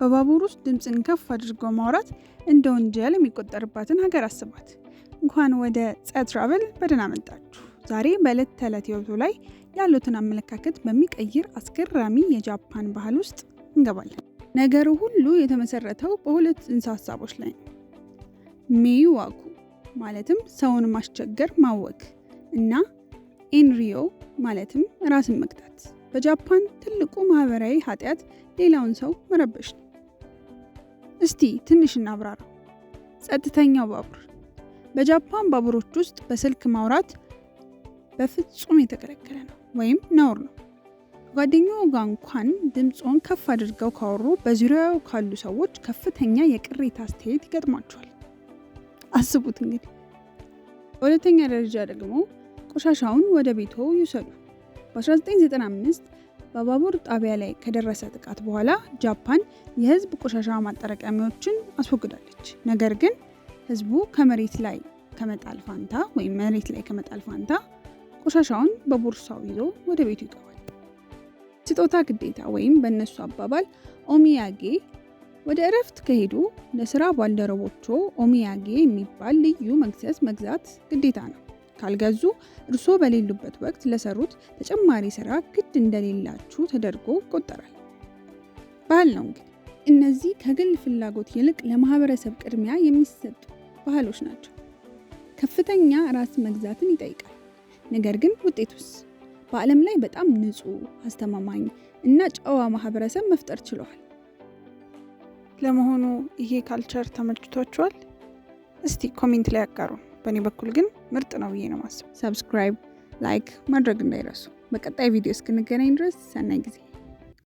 በባቡር ውስጥ ድምፅን ከፍ አድርጎ ማውራት እንደ ወንጀል የሚቆጠርባትን ሀገር አስቧት። እንኳን ወደ ጸ ትራቨል በደህና መጣችሁ። ዛሬ በዕለት ተዕለት ሕይወቱ ላይ ያሉትን አመለካከት በሚቀይር አስገራሚ የጃፓን ባህል ውስጥ እንገባለን። ነገሩ ሁሉ የተመሰረተው በሁለት ጽንሰ ሀሳቦች ላይ ነው። ሜይዋኩ ማለትም ሰውን ማስቸገር ማወክ እና ኤንሪዮ ማለትም ራስን መቅጣት። በጃፓን ትልቁ ማህበራዊ ኃጢአት ሌላውን ሰው መረበሽ ነው። እስቲ ትንሽ እናብራራው። ጸጥተኛው ባቡር። በጃፓን ባቡሮች ውስጥ በስልክ ማውራት በፍጹም የተከለከለ ነው ወይም ነውር ነው። ከጓደኛው ጋር እንኳን ድምፅዎን ከፍ አድርገው ካወሩ በዙሪያው ካሉ ሰዎች ከፍተኛ የቅሬታ አስተያየት ይገጥሟቸዋል። አስቡት እንግዲህ። በሁለተኛ ደረጃ ደግሞ ቆሻሻውን ወደ ቤቶ ይውሰዱ። በ1995 በባቡር ጣቢያ ላይ ከደረሰ ጥቃት በኋላ ጃፓን የህዝብ ቆሻሻ ማጠራቀሚያዎችን አስወግዳለች። ነገር ግን ህዝቡ ከመሬት ላይ ከመጣል ፋንታ ወይም መሬት ላይ ከመጣል ፋንታ ቆሻሻውን በቦርሳው ይዞ ወደ ቤቱ ይገባል። ስጦታ ግዴታ ወይም በእነሱ አባባል ኦሚያጌ። ወደ እረፍት ከሄዱ ለስራ ባልደረቦቾ ኦሚያጌ የሚባል ልዩ መክሰስ መግዛት ግዴታ ነው። ካልገዙ እርስዎ በሌሉበት ወቅት ለሰሩት ተጨማሪ ስራ ግድ እንደሌላችሁ ተደርጎ ይቆጠራል። ባህል ነው እንግዲህ። እነዚህ ከግል ፍላጎት ይልቅ ለማህበረሰብ ቅድሚያ የሚሰጡ ባህሎች ናቸው። ከፍተኛ ራስ መግዛትን ይጠይቃል። ነገር ግን ውጤቱስ በዓለም ላይ በጣም ንጹህ፣ አስተማማኝ እና ጨዋ ማህበረሰብ መፍጠር ችለዋል። ለመሆኑ ይሄ culture ተመችቷችኋል? እስቲ comment ላይ ያጋሩን። በእኔ በኩል ግን ምርጥ ነው ብዬ ነው ማስበው። Subscribe፣ like ማድረግ እንዳይረሱ። በቀጣይ ቪዲዮ እስክንገናኝ ድረስ ሰናይ ጊዜ።